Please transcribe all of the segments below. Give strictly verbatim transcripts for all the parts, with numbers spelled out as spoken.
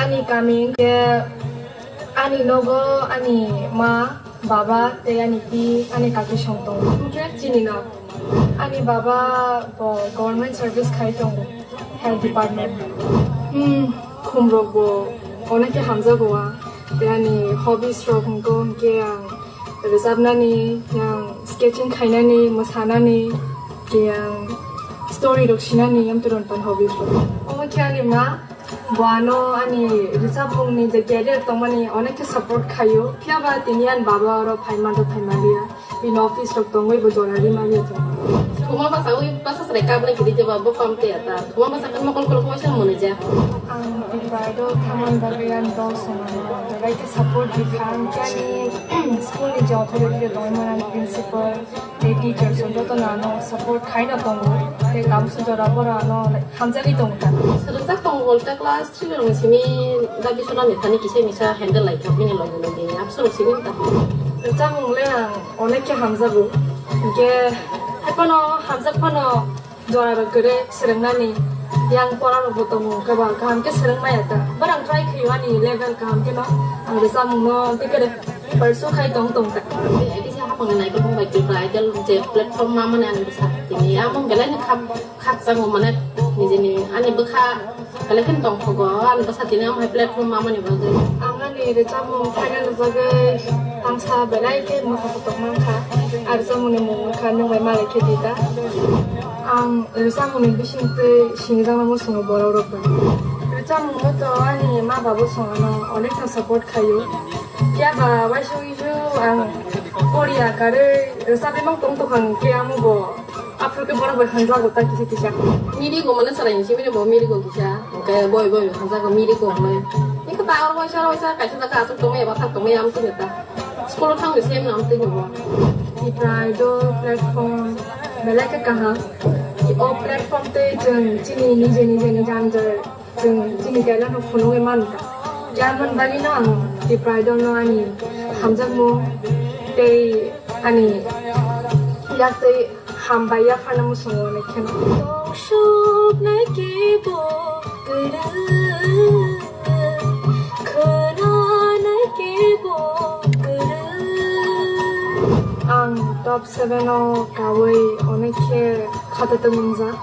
Ani kami hwnkhe ani nogo ani ma, baba tei ani pi, ani kaki song tongo. Hwnkhe chini no ani baba bo government service khai tongo, health department. Hmm, khumrok bo onek khe hamjago ang. Tei ani hobbies rok hwnkhe, hwnkhe ang rwchapnani, yang sketching khainani, mwsanani, yang story rok sinani, amtwrwng ton hobbies rok. Omo khe ani ma, bo ano ani rwchapmungni je career tongmani onek khe support khaio, phiya ba tini ani baba oro phaima do phaima liya, bini office rok tongwi bo jora rima liya chwng. Thuma basa wi basa srai kabni kiri jeba bo pam te ata. Thuma basa kan mokol kol koma sa mone ja. Ang Big Brother thaman bagwi ang dol songmano, belai khe support di kha, ang khe ani school ni je authority rok tongwi mano, ani principal tei teachers rok joto no ano support khai no tongo, tei tabuk se jora boro ano, like, hamjagwi tongo ta. Swrwngjak tongo, ulta class three rokni simi dabi sona ni thani kisa misa handle lai kha bini logi logi, abso rok simi ta. Rwchapmung le ang onek khe hamjago, hinkhe hai phano hamjak phano jora rok kwrwi swrwngnani, yang pora rok bo tongo, kaba kaham khe swrwng maya ta. Borok try khaio ani level kaham khe no, ang rwchapmung no tei kwrwi pursue khai tong tong ta. Tei kisa hapang ni naikhe bung bai Tripura Idol je platform ma mani ang bwsa tini amung belai ni khap khakchangma mane nijini ani bwkha belai kheno tongthogo, ani bwsa tini omo hai platform ma mani bagwi. Ang ani rwchapmung final ni bagwi tangsa belai khe mwsa tongma wngkha, ah rwchapmungni mung wngkha Nwng Bai Malai Khe Di Da. Ang rwchapmungni bisingtwi sinijakma muchungo borok rok bai. Rwchapmungno to ani ma babo songano onekno support khaio. Phiya ba waisa waisa ang poriya karwi rwchapwi mang tong tongkha, hwnkhe amo bo aphuru khe borok bai hamjago ta kisa kisa. Mirigo mane chwrai hinwi simi bo mirigo kisa, hwnkhe boi boi hamjago mirigo hwnwi. Hwnkhe ta oro waisa waisa kaisa jaga aswk tongmani eba thak tongmani amtwino ta. School o thangwi se amtwino bo. Tripura Idol platform belai khe kaham. O platform tei chwng chini nije nije ni jang jai chwng chini talent rok phunugwi mano ta. Yang bagwi no ang Tripura Idol no ani hamjakmung tei ani yaktwi hambai yapharna muchungo, onek kheno. Tongthoknai kebo kwrwi, khwnanai kebo kwrwi. Ang top seven o kawi onek khe khatatwng wngjak.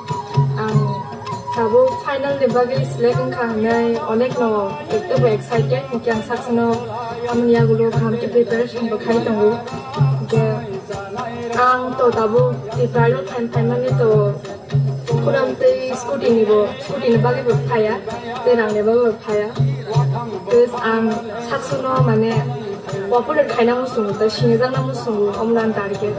Ang tabuk final ni bagwi select wngkha hwnwi onekno ekdom excited, hwnkhe ang saksono amoni yagulo kaham khe preparation bo khai tongo. Hwnkhe ang to tabuk Tripura o phaimani to khunam tei scooty ni bo, scooty ni bagwi bo phaiya, tei rang ni bagwi bo phaiya. Tei ang saksono mane popular khaina muchungo, tei sinijakna muchungo, omo no ang target.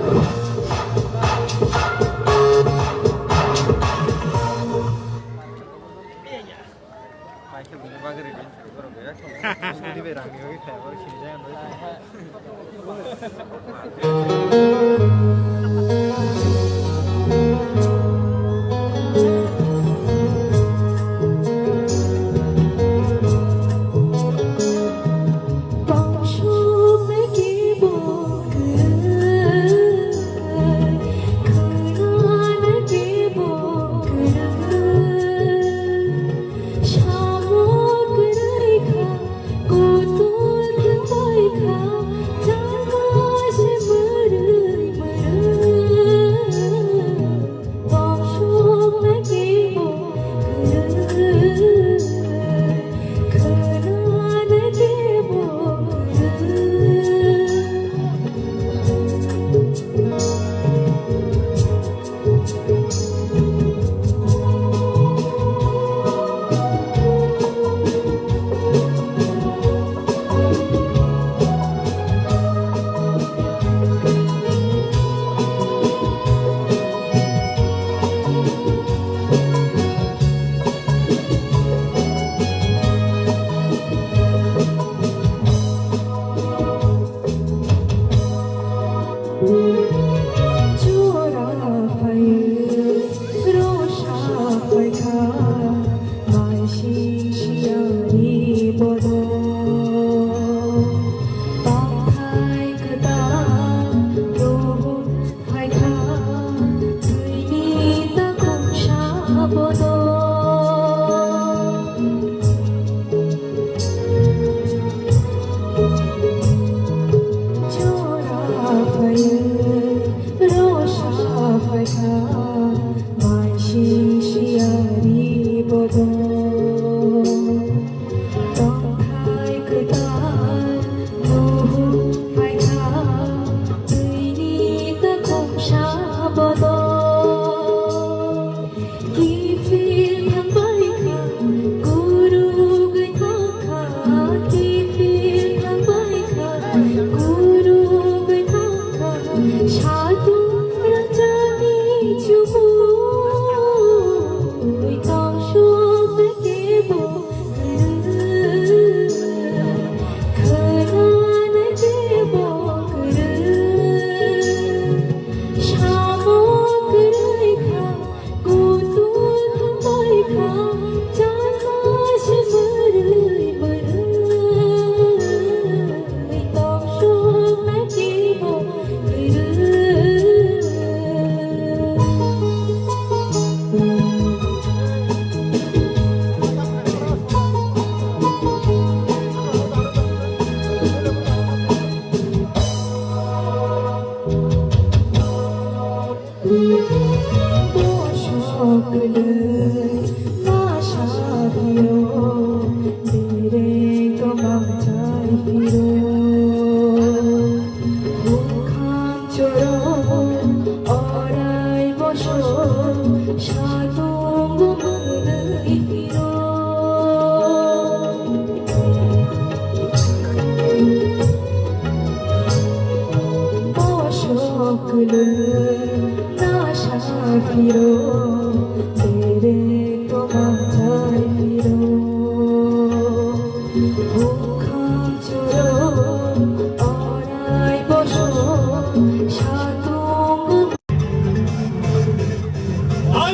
Are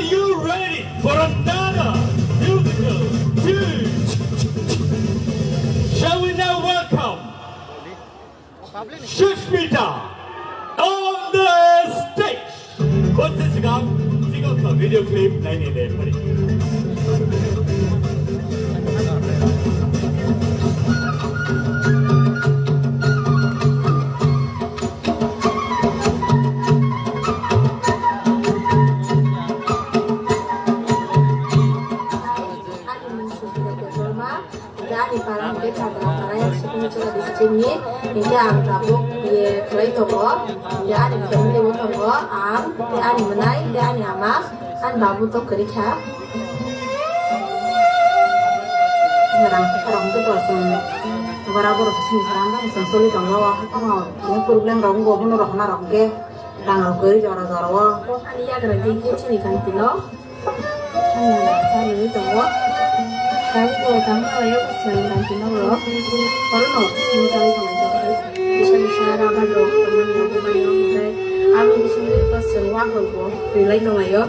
you ready for another musical duet? Shall we now welcome Sushmita on the stage. Kotse sikam, sikam sa video clip naini le pari. Ani mung Sushmita Debbarma. Hingke ani para hingke Chandra para yang Sikimchura district ni. Hingke ang tabuk ye khlai tongo. Hingke ani family bo tongo. Ang, tei ani mwnai, tei ani ama, ani babu to kwrwi kha. Rang khe rang khe to chwng bara borok khe sini sarang bai chwng choli tongo. Ano problem rok wngkha, bono rok na rok khe rang rok kwrwi jora jora o. Ani yagra di khe chini kanti no. Ano, sa nini tongo. Tamo ko tamo ko yo ko sini kan tino ro. Oro no sini kan ko jo. Bisa bisa raba do ko mani ko mani ko. Ami sini ko sini wa ko ko. Rilai no yo.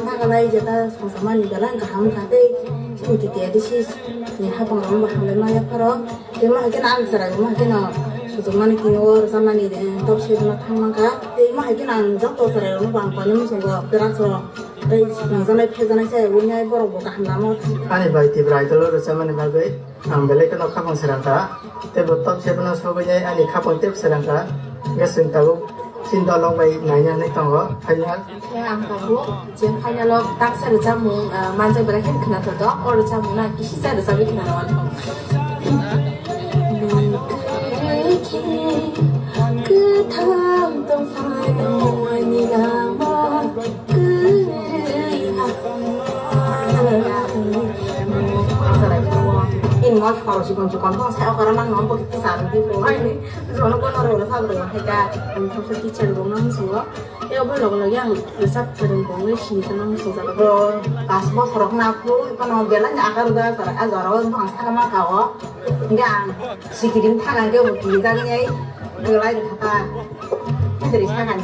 Thakalai jeta songsamani belai kaham kha tei sini titi adi sis ni hapang rong baham le maya pharo. Tei ma haikhe ang chwrai ma haikhe no suchukmani tini o rwchapnani, eh, top seven o thang mankha. Tei ma haikhe ang joto chwrai rokno bo ang koi muchungo drugs rok tei nungjaknai phejaknai se wngya borok bo kaham lama o thang. Ani bai Tipra Idol o rwchapmani bagwi ang belai kheno khapang srang kha. Tei bo top seven o sogwi ani khapang tei srang kha. Hwnkhe chwng tabuk chini dolong bai naina hinwi tongo final. Khe ang tabuk je final o taksa rwchapmung, ah, manjak belai kheno khwnathok, o rwchapmung no ang kisisa rwchapwi khwnana wankha. Nung khe kwthang tong phano ani lama kwrwi ha. Ini mas kalau si kunci kontong saya orang nang ngomong kita satu di rumah ini. Soalnya kono rwchap rwchap hai ka, ang thangsa kitchen room nang sungo. Tei obo loge loge ang rwchap kwrwng bo wngwi sini tongna muchungjago. Bo pas bosor rok na phuru phano belai ni akar da sar a jora o bang saka ma ka o. Hingke ang sikiri thang ang ke bo kiri jagwi ai belai ni khata. Hindri saka ni.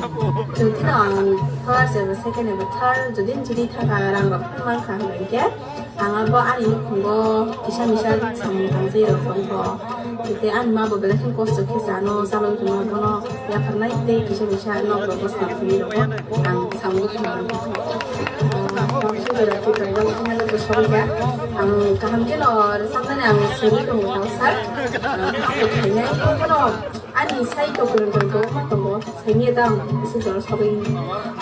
Jodi no ang first eba second eba third jodi jodi thaka rang rok phano mankha hingke. Ang abo ani nukhungo kisa misa samung tangwi rok tongkho. Tei ani ma bo belai kheno kosto khe chano, chalok tongma bono yapharnai tei kisa misa nok rok bwsna thumwi rokbo ang samung tangwi rokbo. Ang kaham kheno rwchapnani ang simi tongo tang sir. Ang khainai bono ani sai to kwrwng kwrwng kwbangma tongo. Saimanya ta ang sujoro sabai.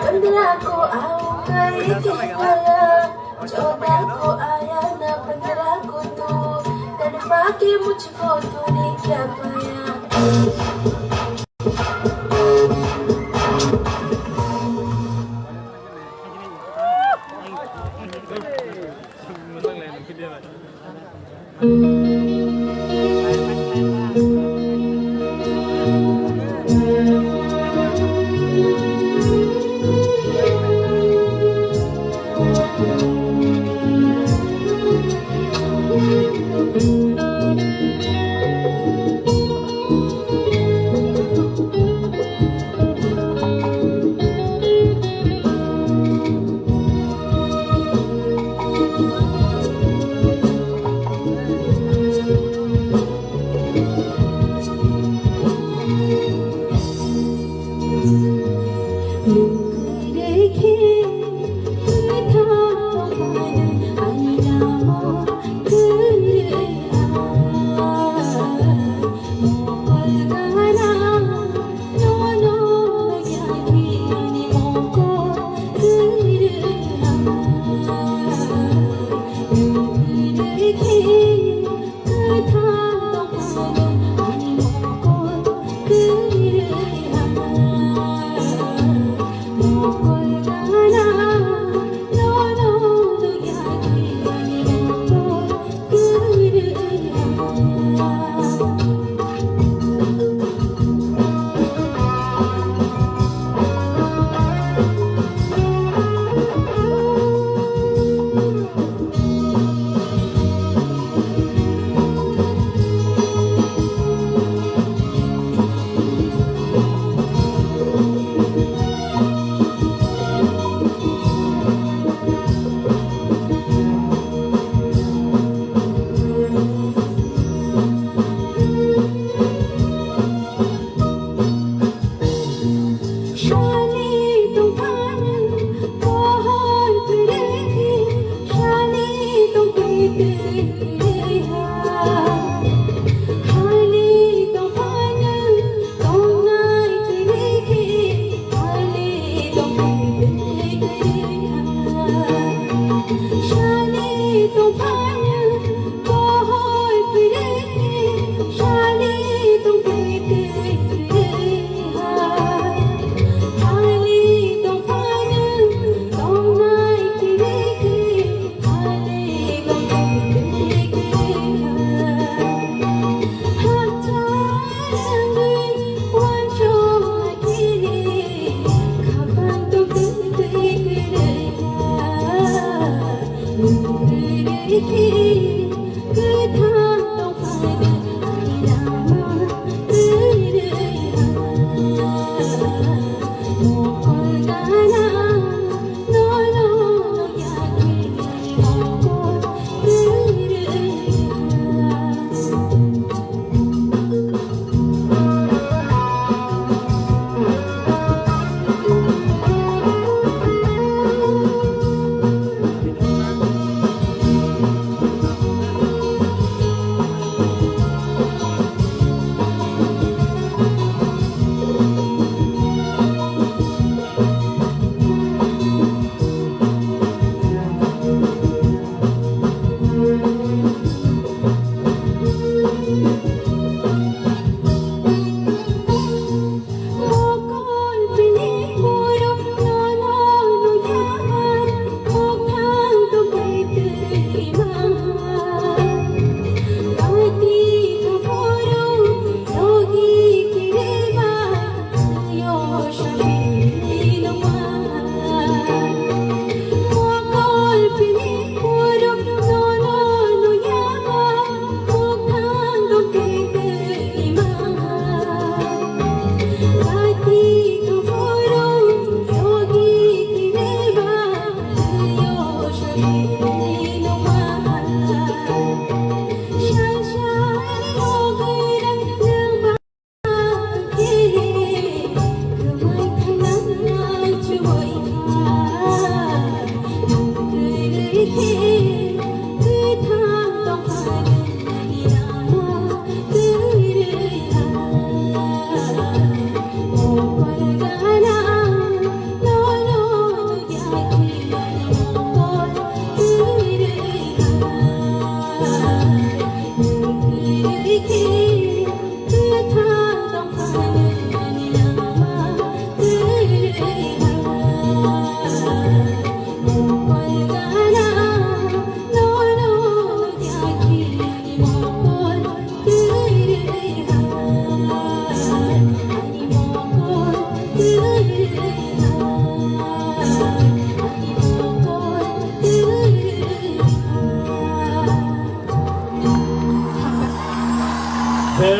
Bandra ko aao kai kehaya. Choda ko aya na bandra ko tu, tadpa ke mujhko tune kya paya?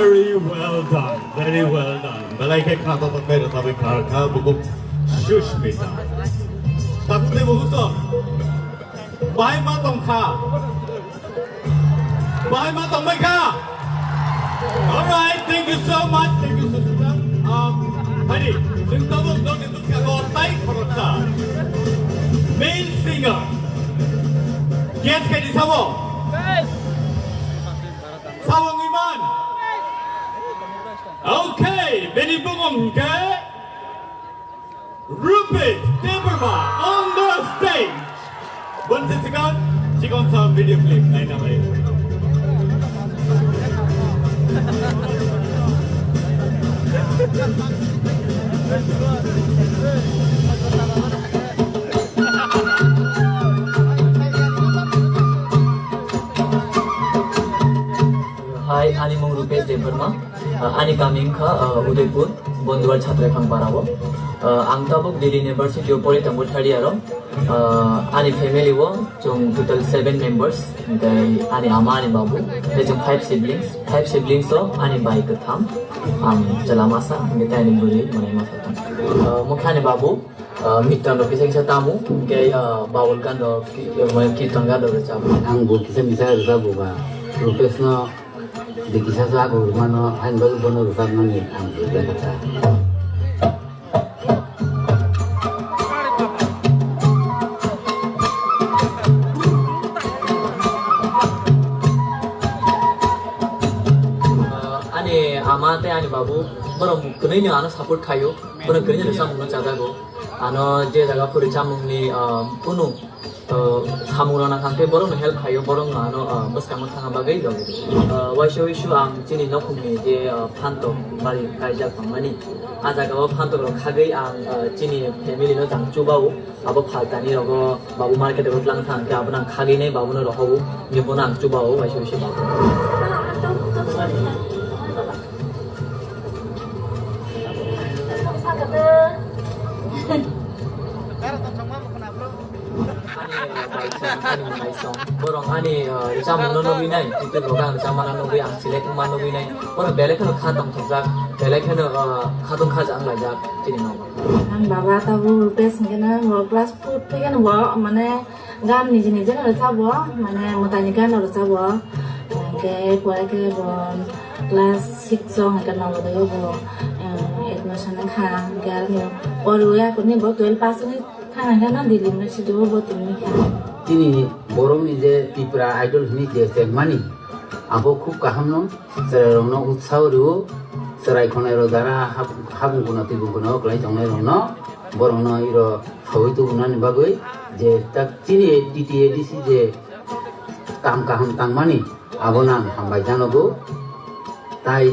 Very well done, very well done. Belai khe khna to tongbai rwchapwi kha kha bukhuk Sushmita. Tabuk tei bukhuk song. Bahai ma tong kha. Bahai ma tong bai kha. All right, thank you so much, thank you so much. Um, hari, chwng tabuk nokni bwskango tai khoroksa main singer. Guess khe di sabo? Sabo wngwi man? Okay, bini bumung hwnkhe Rupesh Debbarma on the stage. One second, chikon sa video clip naina bai. Hi, ani mung Rupesh Debbarma. Uh, ani kami wngkha, uh, Udaipur, Bonduwal Chhatraiphang Para o. Uh, ang tabuk Delhi University o pori tongo third year o. Uh, ani family o chwng total seven members, tei ani ama, ani babu, tei chwng five siblings. Five siblings o ani bai kwtham, ang chwla masa, hwnkhe tei ani bwrwi manai masa tong. Uh, mokhe ani babu, uh, mitan rok kisa kisa tamo, hwnkhe, uh, bawal gan rok, ki-, uh, kirtan gan rok rwchabo. Ang bo kisa misa rwchabo ba, Rupesh no Di kisa sa ako mano, hain bagwi bono rwchapmani ang belai kha. Ah, ani ama tei ani babu borok kwnwi no ano support khaio, borok kwnwi no rwchapmung no chajago. Ano je jaga phuri chamungni, ah, kunu, ah, samung rok nang khe borok no help khaio, borok no ano, ah, bwskango thangna bagwi logi. Ah, waisa wisu ang chini nokhungni je, ah, phantok bari kaijak tongmani, ah jaga o phantok rok khagwi ang, ah, chini family no tang chubao, abo phaltani rogo babu market o tlang thang khe abo nang khagwi nai babu no rohobo, ni bono ang chubao waisa wisu babu. Ani, uh, bai song, ani mwnai song. Borok ani, uh, chamung no nugwi nai, YouTube rok ang chamana nugwi, ang select ma nugwi nai. Borok belai kheno kha tongthokjak, belai kheno, uh, kha tong kha jang laijak chini nogo. Ang baba tabuk tei singkhe no bo class four theke no bo mane Gan niji niji no rwchabo, mane mwtaini gan no rwchabo. Hwnkhe pore khe bo class six o hwnkhe Navodaya o bo, eh, admission wngkha. Hwnkhe aroni poriwi aphuru bo twelve pass wngwi thang hwnkhe no Delhi University o bo tongwi kha. Chini borokni je Tripura Idol hwnwi je chengmani, abo khub kaham no. Chwrai rokno utsaho rwo, chwrai khonai rok jara hab-, habung kuna tibung kuna o kwlai tongnai rokno, borokno iro sawi tubunani bagwi je tak chini T T A D C je kam kaham tangmani abono ang hambai janogo. Tai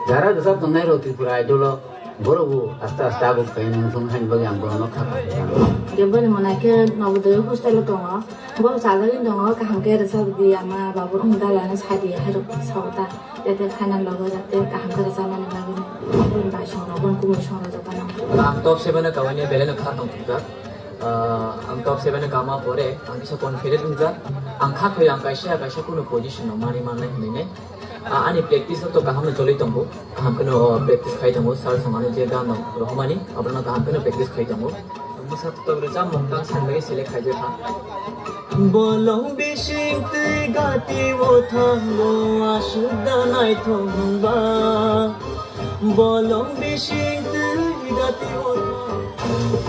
jara rwchap tongnai rok Tripura Idol o Borok bo aste aste abo khe nung sung haini bagwi ang borokno kha kha kha. Khe boni mwnai khe Navodaya hostel o tongo. Borok chajagwi tongo, kaham khe rwchapdi ama babu wng dalai no sadi hai rok sao ta. Tei tei final logo jate kaham khe rwchapmani bagwi boni bai song rok, boni kumui song rok jotono. Ang top seven o kawini belai no kha tongthokjak. Ah, ang top seven o kama pore ang kisa confident wngjak. Ang kha khoi ang kaisa kaisa kunu position no mari mannai hinwi nai. Ah, ani practice to kaham no choli tongo. Kaham kheno, oh, practice khai tongo. Sir songani je gan no rohormani, abono kaham kheno practice khai tongo. Mwsa to rwchapmung tang sanbai select khai jekha. Bolong bising twi gati o thango, aswk da naithok hwnba. Bolong bising twi gati o thango.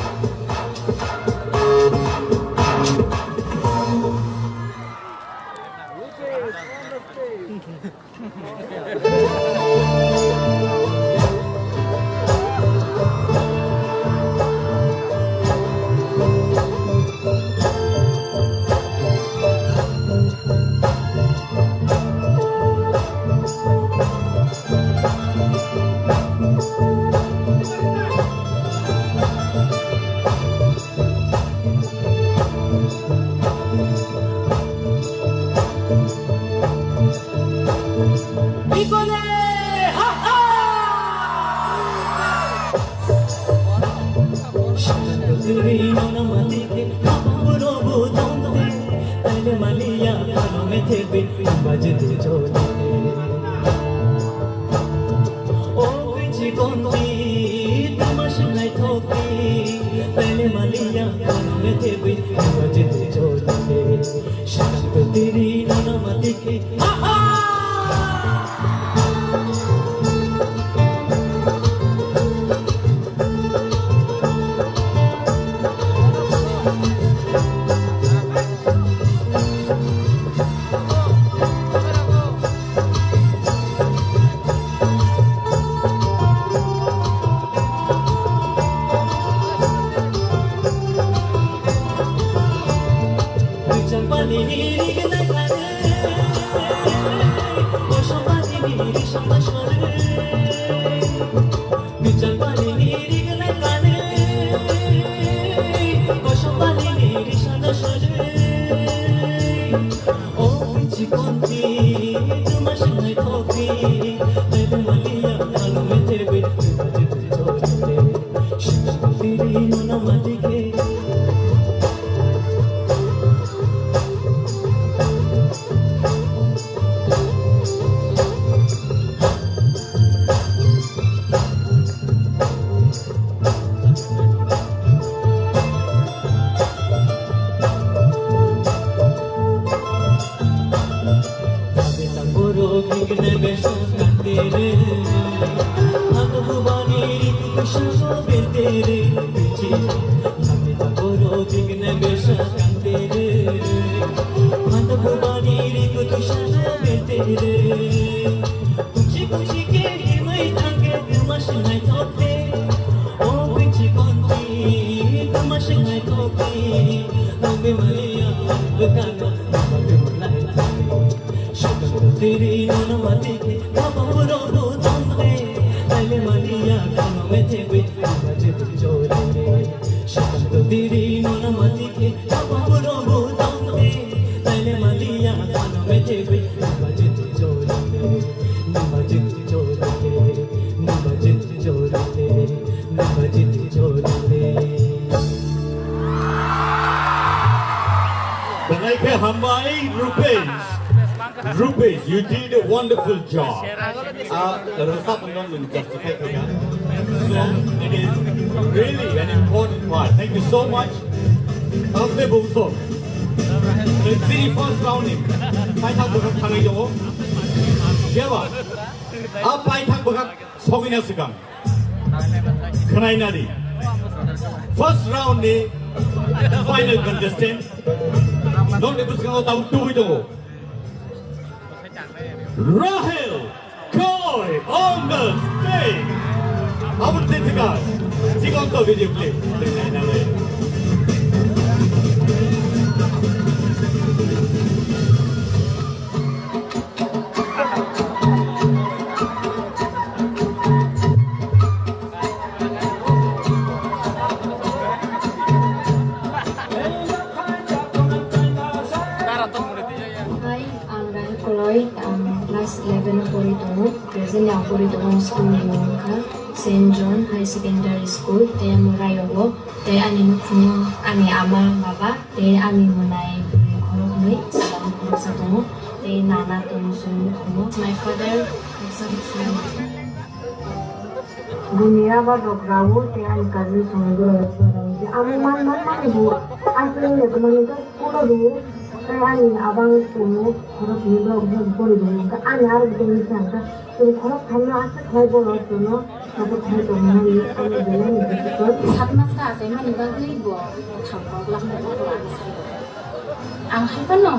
Belai khe hambai, Rupesh. Rupesh, you did a wonderful job. Ah, rwchapmung no nwng justify khaikha. So, it is really an important part. Thank you so much. Tamte bungso. Chini first round ni paithak bwkhak thangwi tongo. Phiya ba? A paithak bwkhak sogwina swkang. Khwnai nadi. First round ni final contestant. Nokni bwskango tabuk tubui tongo. Rahel Koi on the stage. Abun tesikas. Chikon to video clip. Hi, ang Rani Koloi, ang class eleven o pori tongo. Present ang pori tongo school ni mung wngkha Saint John High Secondary School, tei Morayogo, tei ani nukhungo ani ama, baba, tei ani mwnai bwrwi khoroknwi, chwla khoroksa tongo, tei nana tongo chwng nukhungo. My father, exam. Buini yabar rok rao tei ani cousin songni borok rok rao. Amo man man mani bo aswk wngya kwmani khe kulo rwo. Tei ani abang tongo khorok ni borok rok boni rwo. Ani aro bo tongwi kha khe chwng khorok thamno aswk khlai borok rokno support khlai tongmani ani belai ni bisikon. Sat mas kha achaimani bagwi bo thang kok lakno bo ang sai. Ang hai phano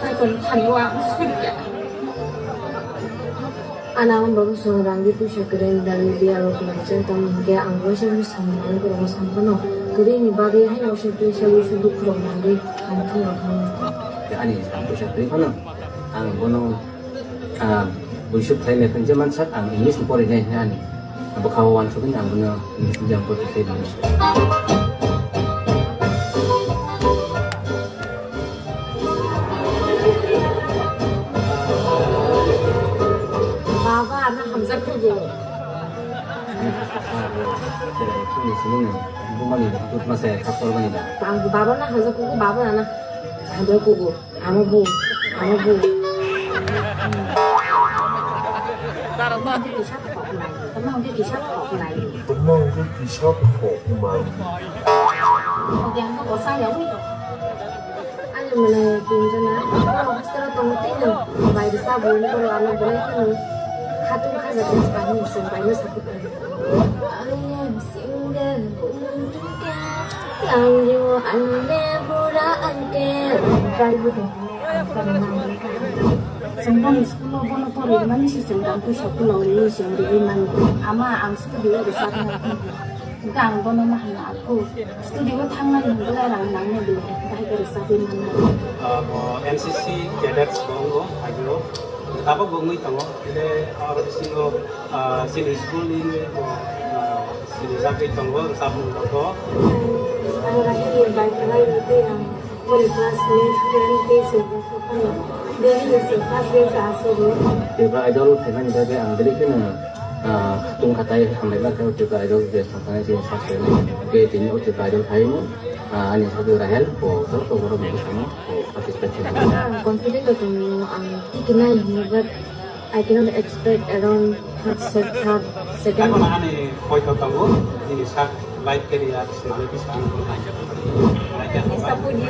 taikolni thani o ang suri ya. Ana ang babu song rangdi puisa kwrwi ni bagwi biya rok khlaijak, tamo hinkhe ang waisa waisa samung nangwi kwrwngma sam phano kwrwi ni bagwi haino waisa waisa waisa dukhu rok nangwi ang thung rok mano. Ani ang puisa kwrwi phano ang bono Ah, buisuk khlai mekhan je mansak ang English ni pori nai hwnwi ani. Bwkha o uansuk hwnwi ang bono English medium pori khlai mano. Baba, ano hamjak kugo. Bumani dut masa khasor mani ba. Ang baba na hamjak kugo, baba na hamjak kugo. Amo bu, amo bu. Tamo hwnkhe kisa thok nai. Tamo hwnkhe kisa thok nai. Tamo hwnkhe kisa thok nai. Hwnkhe ang khe bwsa ya wi tong. Ani mwnai tinjona, borok hostel o tongo tei no bai rwsa bo borok ano belai kheno khatung khaja tei swkang ni chwng bai no sakhe tongo. I am single, woman to care, lang you, ang le bura ang care. Chwng boni school o bono pori mani se chwng rang puisa pulo ni chwng ri mani. Ama ang studio o rwchapna. Hingke ang bono ma hwnna, "Aphu, studio o thangnani hwnle rang nangnai," bini bahai khe rwchapwi mannai. Ah, bo N C C cadets bo wngo, agio. Tabuk bo wngwi tongo. Hingke aro bisingo, ah, chini school ni bo, ah, chini chagwi tongo, chapmung bo to. Ang rahi ni bai kwlai ni twi ang. Pori classmate, friend tei chwng rok phano daily ni chwng first bench o asugwi. Tripura Idol phaimani bagwi ang belai kheno, ah, tungkha tai hambai ma khe Tripura Idol je saknai je sak se. Ke tini o Tripura Idol phaimani, ah, ani sagwi Rahel bo joto borok ni bwskango bo participate khaimani. Ang confident o tongo, ang tikinai hinwi, but I cannot expect around third, se-, third, second. Ani poito tongo, nini sak life career se nini sak. Support you.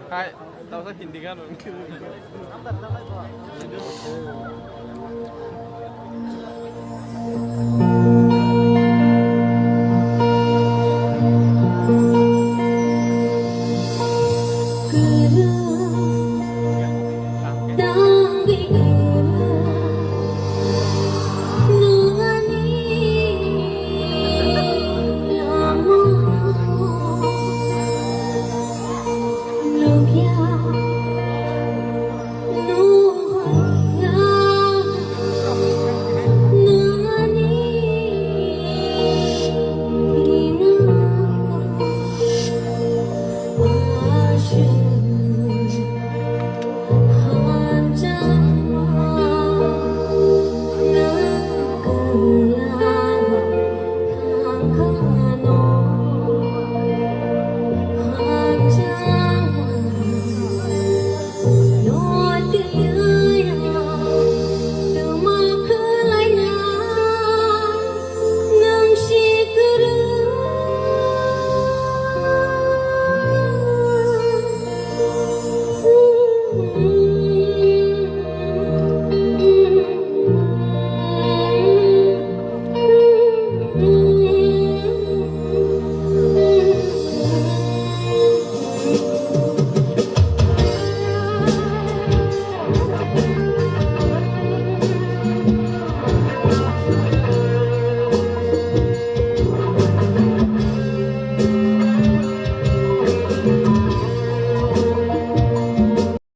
Hai, tau sa Hindi kan?